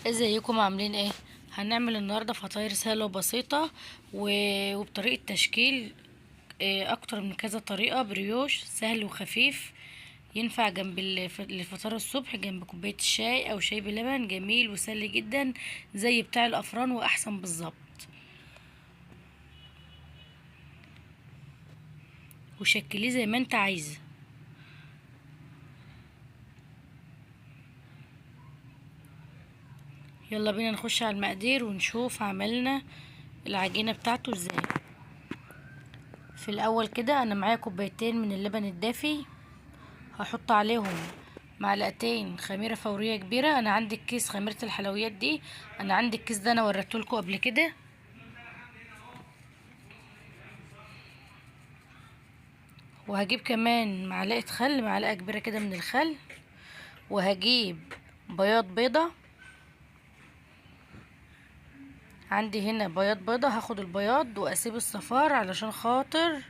ازيكم؟ عاملين ايه؟ هنعمل النهارده فطاير سهلة وبسيطة وبطريقة تشكيل اكتر من كذا طريقه. بريوش سهل وخفيف، ينفع جنب الفطار الصبح، جنب كوباية الشاي او شاي بلبن. جميل وسهل جدا زي بتاع الافران واحسن بالظبط. وشكلية زي ما انت عايزه. يلا بينا نخش على المقادير ونشوف عملنا العجينة بتاعته ازاي. في الاول كده انا معايا كوبايتين من اللبن الدافي، هحط عليهم معلقتين خميرة فورية كبيرة. انا عندي الكيس خميرة الحلويات دي، انا عندي الكيس ده انا وريته لكم قبل كده. وهجيب كمان معلقة خل، معلقة كبيرة كده من الخل. وهجيب بياض بيضة، عندي هنا بياض بيضة، هاخد البياض واسيب الصفار علشان خاطر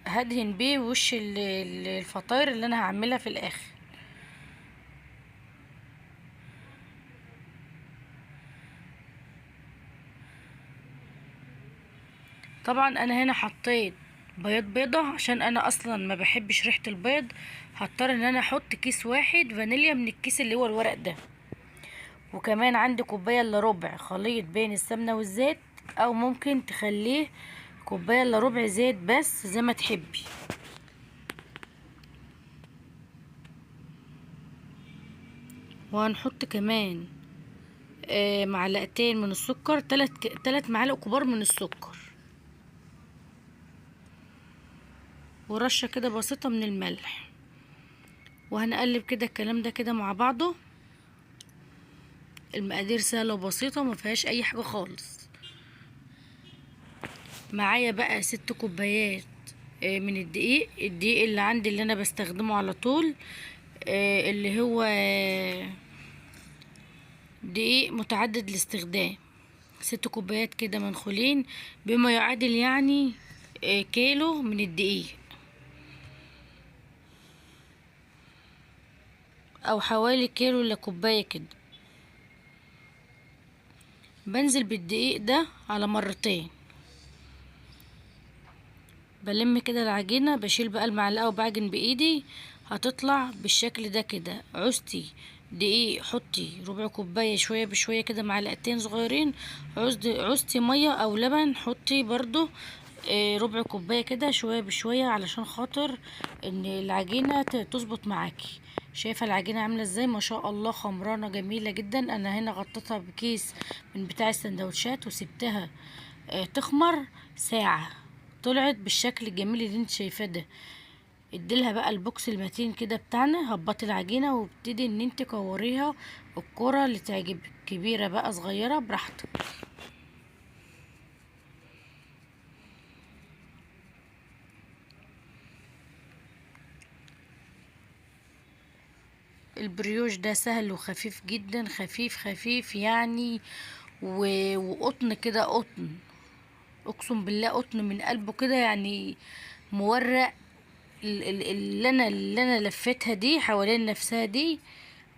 هدهن بيه وش الفطاير اللي انا هعملها في الاخر. طبعا انا هنا حطيت بياض بيضة عشان انا اصلا ما بحبش ريحة البيض، هضطر ان انا احط كيس واحد فانيليا من الكيس اللي هو الورق ده. وكمان عندي كوباية الا ربع خليط بين السمنة والزيت، او ممكن تخليه كوباية الا ربع زيت بس زي ما تحبي. وهنحط كمان معلقتين من السكر، تلات معالق كبار من السكر، ورشة كده بسيطة من الملح. وهنقلب كده الكلام ده كده مع بعضه. المقادير سهلة وبسيطة وما فيهاش اي حاجة خالص. معايا بقى 6 كوبايات من الدقيق، الدقيق اللي عندي اللي انا بستخدمه على طول، اللي هو دقيق متعدد الاستخدام. 6 كوبايات كده منخولين بما يعادل كيلو من الدقيق، او حوالي كيلو الا كوباية كده. بنزل بالدقيق ده على مرتين، بلم كده العجينة، بشيل بقى المعلقة وبعجن بايدي، هتطلع بالشكل ده كده. عوزتي دقيق حطي ربع كوباية، شوية بشوية كده، معلقتين صغيرين. عوزتي مية او لبن حطي برضو، ربع كوباية كده، شوية بشوية علشان خاطر ان العجينة تظبط معاكي. شايفة العجينة عاملة ازاي؟ ما شاء الله خمرانة جميلة جدا. انا هنا غطيتها بكيس من بتاع السندوتشات وسبتها، تخمر ساعة، طلعت بالشكل الجميل اللي انت شايفاه ده. اديلها بقى البوكس المتين كده بتاعنا، هبطي العجينة وابتدي ان انت كوريها الكرة اللي تعجبك، كبيرة بقى صغيرة براحتك. البريوش ده سهل وخفيف جدا، خفيف خفيف وقطن كده، قطن اقسم بالله قطن من قلبه كده، مورق. اللي انا لفيتها دي حوالين نفسها دي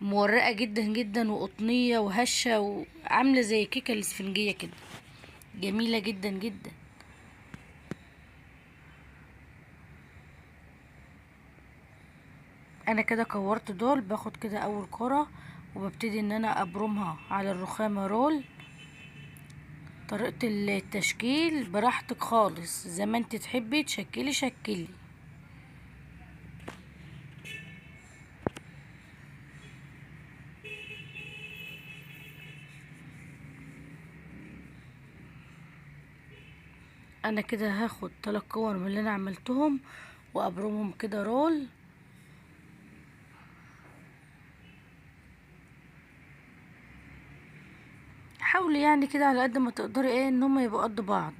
مورقه جدا جدا وقطنيه وهشه وعامله زي كيكة الاسفنجيه كده، جميلة جدا جدا. انا كده كورت دول، باخد كده اول كرة وببتدي ان انا ابرمها على الرخامة رول. طريقة التشكيل براحتك خالص، زي ما انت تحبي تشكلي شكلي. انا كده هاخد 3 كور من اللي انا عملتهم وابرمهم كده رول. حاولي كده على قد ما تقدري ان هما يبقوا قد بعض.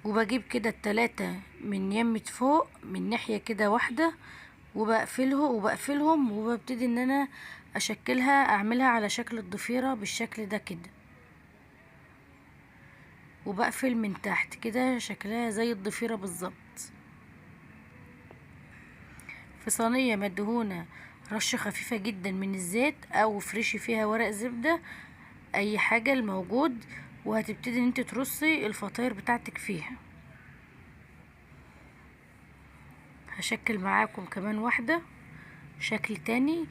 وبجيب كده التلاتة من يمة فوق من ناحية كده واحدة وبقفلهم، وببتدي ان انا اشكلها، اعملها على شكل الضفيرة بالشكل ده كده، وبقفل من تحت كده شكلها زي الضفيرة بالظبط. في صينية مدهونة رشة خفيفة جدا من الزيت، او فرشي فيها ورق زبدة، اي حاجة الموجود، وهتبتدي ان انت ترصي الفطاير بتاعتك فيها. هشكل معاكم كمان واحدة شكل تاني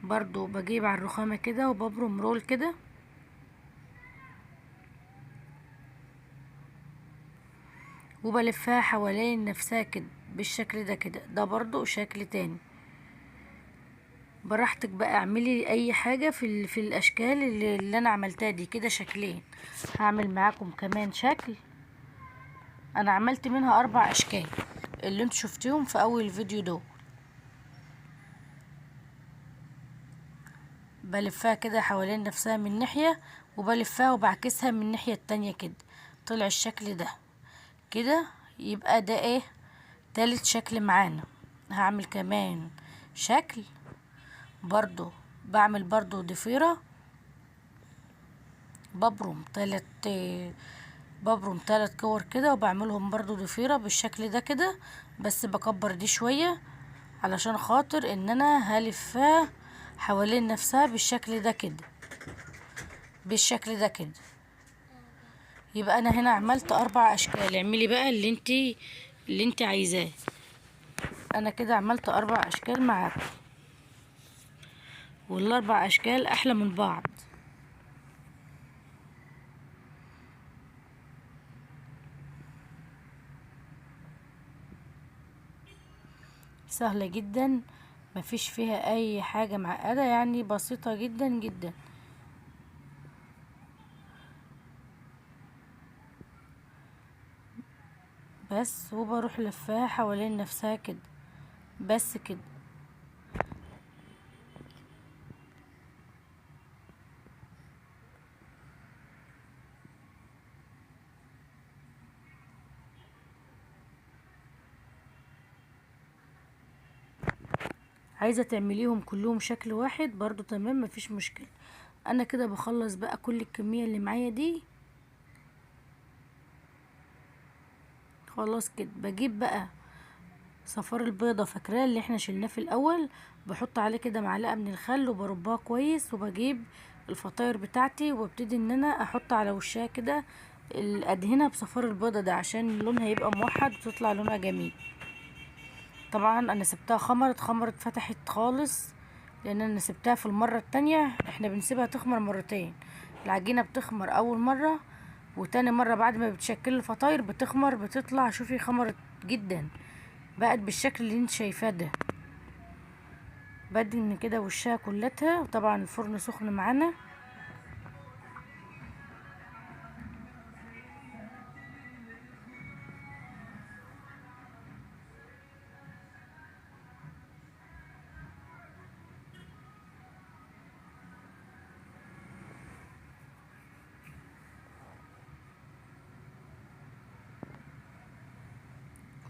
برضو، بجيب على الرخامة كده وببرم رول كده، وبلفها حوالين نفسها كده بالشكل ده كده. ده برضو شكل تاني. براحتك بقى اعملي اي حاجة في الاشكال اللي انا عملتها دي كده. شكلين هعمل معاكم كمان شكل، انا عملت منها 4 اشكال اللي انتوا شفتيهم في اول فيديو دول. بلفها كده حوالين نفسها من ناحية، وبلفها وبعكسها من الناحية التانية كده، طلع الشكل ده كده. يبقى ده ايه تالت شكل معانا. هعمل كمان شكل برضو، بعمل برضو ضفيرة، ببرم تلات كور كده، وبعملهم برضو ضفيرة بالشكل ده كده، بس بكبر دي شوية علشان خاطر ان انا هلفها حوالين نفسها بالشكل ده كده، بالشكل ده كده. يبقى انا هنا عملت 4 اشكال. اعملي بقى اللي انت عايزاه. انا كده عملت 4 اشكال معاكم، والاربع اشكال احلى من بعض. سهلة جدا، مفيش فيها اي حاجة معقدة، بسيطة جدا جدا. بس وبروح لفاها حوالين نفسها كده بس كده. عايزة تعمليهم كلهم شكل واحد برضو تمام، مفيش مشكلة. انا كده بخلص بقى كل الكمية اللي معايا دي خلاص كده. بجيب بقى صفار البيضة، فاكراه اللي احنا شلناه في الاول، بحط عليه كده معلقة من الخل وبربها كويس، وبجيب الفطاير بتاعتي وببتدي ان انا احط على وشها كده الادهنة بصفار البيضة ده عشان لونها يبقى موحد وتطلع لونها جميل. طبعا انا سبتها خمرت فتحت خالص، لان انا سبتها في المرة التانية. احنا بنسيبها تخمر مرتين، العجينة بتخمر اول مرة وتاني مرة بعد ما بتشكل الفطاير بتخمر، بتطلع شوفي خمرت جدا، بقت بالشكل اللي انت شايفاه ده. بدهن كده وشها كلتها، وطبعا الفرن سخن معانا.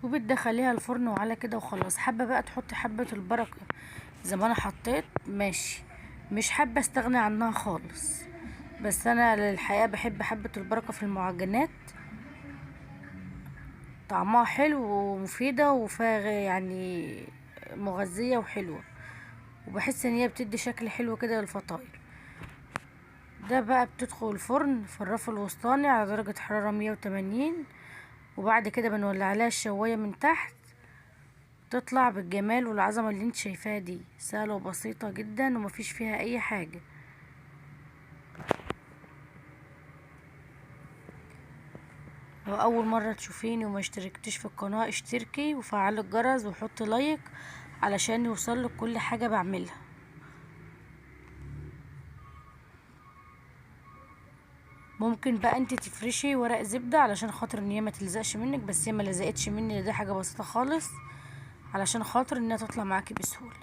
وبتدخليها الفرن وعلى كده وخلاص. حابة بقى تحطي حبة البركة زي ما انا حطيت ماشي، مش حابة استغني عنها خالص، بس انا للحقيقة بحب حبة البركة في المعجنات، طعمها حلو ومفيدة وفيها مغذية وحلوة، وبحس ان هي بتدي شكل حلو كده للفطاير. ده بقى بتدخل الفرن في الرف الوسطاني على درجة حرارة 180، وبعد كده بنولع لها الشواية من تحت، تطلع بالجمال والعظمة اللي انت شايفاها دي. سهلة وبسيطة جدا ومفيش فيها اي حاجة. لو اول مرة تشوفيني وما اشتركتيش في القناة اشتركي وفعلي الجرس وحطي لايك علشان يوصلك كل حاجة بعملها. ممكن بقى انت تفرشي ورق زبدة علشان خاطر ان هي ما تلزقش منك، بس هي ما لزقتش مني، ده حاجة بسيطة خالص علشان خاطر انها تطلع معاكي بسهولة.